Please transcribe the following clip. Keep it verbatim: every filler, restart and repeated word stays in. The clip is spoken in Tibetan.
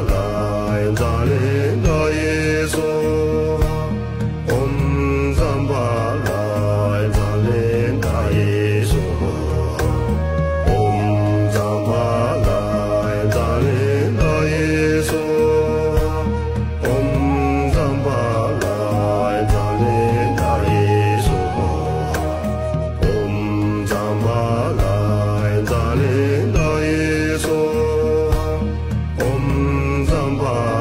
ལའི་ཛ་ལི་ཏ་ཡེ་སྭཱ་ཧཱ། ཨོཾ་ཛམ་བྷ་ལའི་ཛ་ལི་ཏ་ཡེ་སྭཱ་ཧཱ། ཨོཾ་ཛམ་བྷ་ལའི་ཛ་ལི་ཏ་ཡེ་སྭཱ་ཧཱ། ཨོཾ་ཛམ་བྷ་ལའི་ཛ་ལི་ཏ་ཡེ་སྭཱ་ཧཱ། ཨོཾ་ཛམ་བྷ་ལའི་ཛ་ལི་ཏ་ཡེ་སྭཱ་ཧཱ། ཨོཾ་ཛམ་བྷ་